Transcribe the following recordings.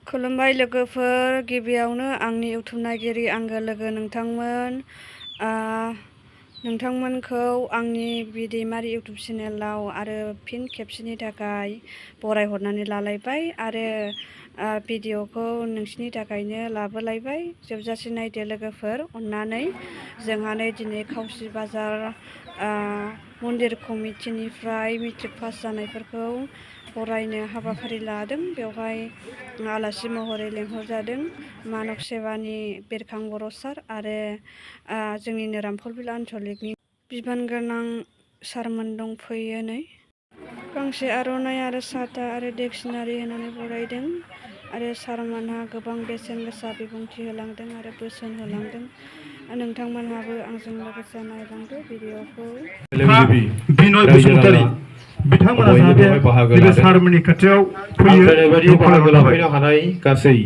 खुलुमबाय लोगोफोर, गिबियावनो आंनि इउटुब नायगिरि आंगो लोगो नोंथांमोनखौ आंनि बिदैमारि इउटुब चेनेलाव आरो फिन खेबसेनि थाखाय बरायहरनानै लालायबाय आरो भिडिअखौ नोंसिनि थाखायनो लाबोलायबाय। जोबजासे नायदो लोगोफोर अननानै। जोंहानै दिनै खावसि बाजार मन्दिर कमिटिनिफ्राय मेट्रिक पास जानायफोरखौ बरायनो हाबाफारि लादों। बेवहाय आलासि महरै लेंहरजादों मानक सेवानि बेरखां बर' सार आरो जोंनिनो रामफलबिल आनसलिकनि बिबान गोनां सारमोन दंफैयो। नै गांसे आर'नाइ आरो साथा आरो डिक्सनारि होनानै बरायदों आरो सारमोनहा गोबां बेसेन गोसा बिबुंथि होलांदों आरो बोसोन होलांदों। नोंथांमोनहाबो आंजों लोगोसे नायलांदो भिडिअखौ। बिनय बसुमतारी बिथांमोना जाहाथे नैबे सारमोननि खाथियाव फैयो बाहागो लाफैनो हानाय गासै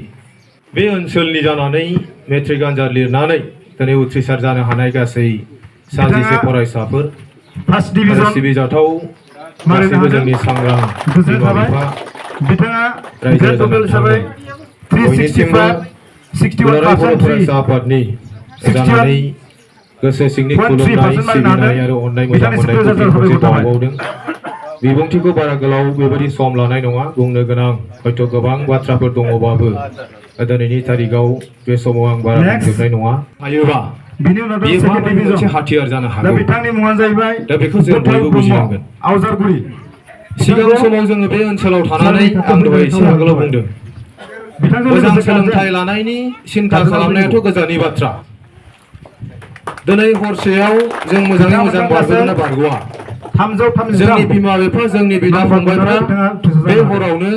बे ओनसोलनि जानानै मेट्रिक आनजाद लिरनानै दिनै उथ्रिसार जानो हानाय गासै 60 फरायसाफोर फार्स्ट डिभिजन सिबिजाथाव गासैबो जोंनि सांग्रां बिमा बिफा बिथाङा रायजो टटेल हिसाबै बयनिसिमबो दुलाराय बर' फरायसा आफादनि जानानै गोसो सिंनि खुलुमनाय सिबिनाय आरो अननाय मोजां मोननायखौ फिन खनसे बावबावदों। बिबुंथिखौ बारा गोलाव बेबायदि सम लानाय नङा। बुंनो गोनां हयथ' गोबां बाथ्राफोर दङबाबो दिनैनि तारिखाव बे समाव आं बारा बुंजोबनाय नङा। हायोबा बेयो माबायदि मोनसे हाथियार जानो हागौ, बिथांनि मुङानो जाहैबाय दा बेखौ जों बयबो बुजिनांगोन। आवजारगुरि सिगां समाव जोङो बे ओनसोलाव थानानै आं दहाय एसे आगोलाव बुंदों मोजां सोलोंथाइ लानायनि सिन्था खालामनायाथ' गोजाननि बाथ्रा। दिनै हरसेयाव जों मोजाङै मोजां बारग'ना बारग'आ। जोंनि बिमा बिफा जोंनि बिदा फंबायफ्रा बे हरावनो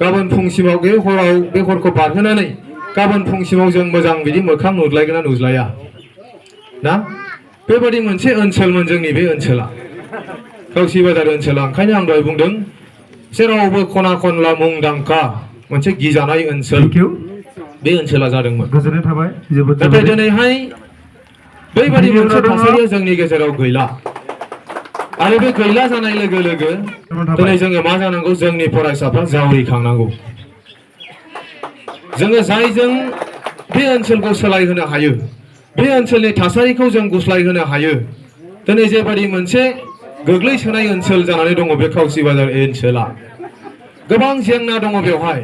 गाबोन फुंसिमाव बे हरखौ बारहोनानै गाबोन फुंसिमाव जों मोजां बिदि मोखां नुज्लायगोन ना नुज्लाया ना? बेबायदि मोनसे ओनसोलमोन जोंनि बे ओनसोला, खावसि बाजार ओनसोला। ओंखायनो आं दहाय बुंदों जेरावबो खना खनला मुंदांखा मोनसे गिजानाय ओनसोल बे ओनसोला जादोंमोन। गोजोननाय थाबाय। नाथाय दिनैहाय बेबायदि मोनसे थासारिया जोंनि गेजेराव गैला आरो बे गैला जानाय लोगो लोगो दिनै जोङो मा जानांगौ? जोंनि फरायसाफ्रा जावरिखांनांगौ। जोङो जायजों बे ओनसोलखौ सोलायहोनो हायो, बे ओनसोलनि थासारिखौ जों गुस्लायहोनो हायो। दिनै जेबायदि मोनसे गोग्लैसोनाय ओनसोल जानानै दङ बे खावसि बाजार ओनसोला, गोबां जेंना दङ बेवहाय।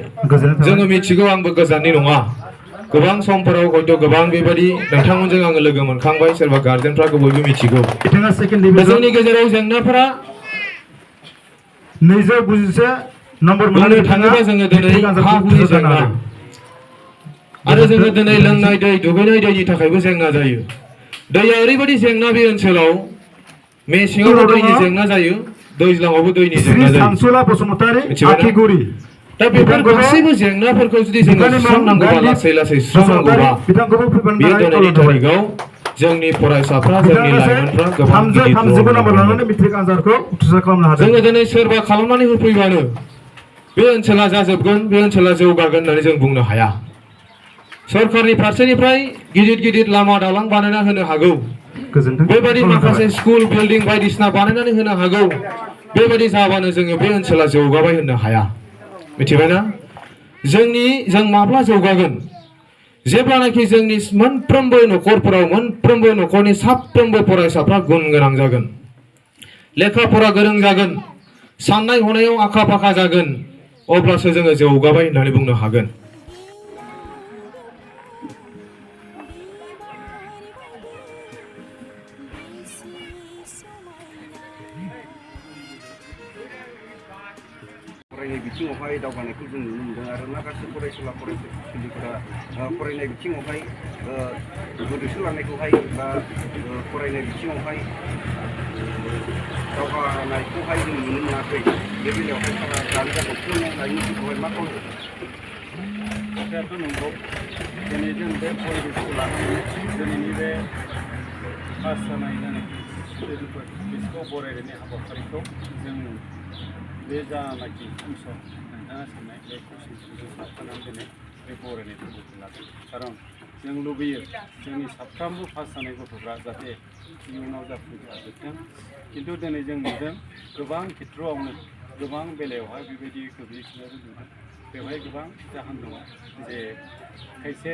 जोङो मिथिगौ, आंबो गोजाननि नङा। गोबां समफोराव हयथ' गोबां बेबायदि नोंथांमोनजों आङो लोगो मोनखांबाय, सोरबा गार्जेनफ्राखौ बयबो मिथिगौ। जोंनि गेजेराव जेंनाफोरा 291 नम्बर बुंनो थाङोबा जोङो दिनै हा हुनि जेंना आरो जोङो दिनै लोंनाय दै, दुगैनाय दैनि थाखायबो जेंना जायो। दैया ओरैबायदि जेंना बे ओनसोलाव, मेसेङावबो दैनि जेंना जायो, दैज्लाङावबो दैनि जेंना जायो। मिथिबायना? दा बेफोर गासैबो जेंनाफोरखौ जुदि जोङो सुस्रांनांगौबा, लासै लासै सुस्रांनांगौबा, बेयो दिनैनि तारिखाव जोंनि फरायसाफ्रा, जोंनि लाइमोनफ्रा गोबां गिदिर रल लागोन। जोङो दिनै सोरबा खालामनानै होफैबानो बे ओनसोला जाजोबगोन, बे ओनसोला जौगागोन होननानै जों बुंनो हाया। सरकारनि फारसेनिफ्राय गिदिर गिदिर लामा दालां बानायना होनो हागौ, बेबायदि माखासे स्कुल बिल्डिं बायदिसिना बानायनानै होनो हागौ। बेबायदि जाबानो जोङो बे ओनसोला जौगाबाय होननो हाया। मिथिबायना? जों माब्ला जौगागोन? जेब्लानाखि जोंनि मोनफ्रोमबो न'खरफोराव, मोनफ्रोमबो न'खरनि साफ्रोमबो फरायसाफ्रा गुन गोनां जागोन, लेखा फरा गोरों जागोन, साननाय हनायाव आखा फाखा जागोन, अब्लासो जोङो जौगाबाय होननानै बुंनो हागोन। फरायनाय बिथिङावहाय दावगानायखौ जों नुनो मोनदों आरो माखासे फरायसुला फरायसुलिफोरा फरायनाय बिथिङावहाय गोदोसोलांनायखौहाय बा फरायनाय बिथिङावहाय दावगानायखौहाय जों नुनो मोनाखै। बे बेलायावहाय सारा दानि जाथायखौ लाइमोनफोरखौहाय मा खालामो? खोथायाथ' नंगौ। दिनै जों बे परिबेसखौ लानानै दिनैनि बे पास जानाय जानाखि स्टुडेन्टफोर, बिसोरखौ बरायनायनि हाबाफारिखौ जों बे जानाखि फांसन नोंथाङा सोंनाय बे कुइसनखौ जों लाफानानै दिनै बे बरायनाय फोरबोखौ लादों। खारन जों लुबैयो जोंनि साफ्रोमबो पास जानाय गथ'फ्रा जाहाथे इयुनाव जाफुंसारजोबथों। खिन्थु दिनै जों नुदों गोबां खेथ्रआवनो, गोबां बेलायावहाय बेबायदि गोग्लैसोनायखौ नुदों। बेवहाय गोबां जाहोन दङ जे खायसे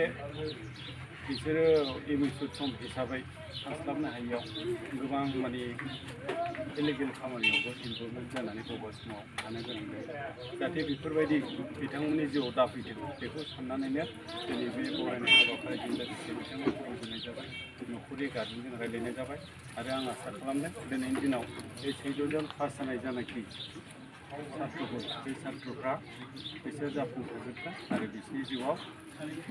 बिसोरो इमिउन सम हिसाबै सानस्लाबनो हायियाव गोबां माने इलिगेल खामानियावबो इनभल्भमेन्ट जानानै बबेबा समाव थानो गोनां जायो जाहाथे बेफोरबायदि बिथांमोननि जिउआव दाफैथों बेखौ साननानैनो दिनै बे बरायनाय हाबाफारिजों लोगोसे बिथांमोनखौ रुजुनाय जाबाय न'खरनि गार्जेनजों रायज्लायनाय जाबाय आरो आं आसा खालामदों दिनैनि दिनाव बे 14 जन पास जानाय जानाखि छात्रफोर बे छात्रफ्रा बिसोर जाफुंसारजोबगोन आरो बिसोरनि जिउआव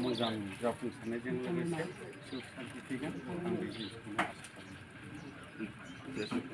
मोजां जाफुंसारनायजों लोगोसे सुख शान्ति फैगोन आं बे जिनिसखौनो आसा खालामो।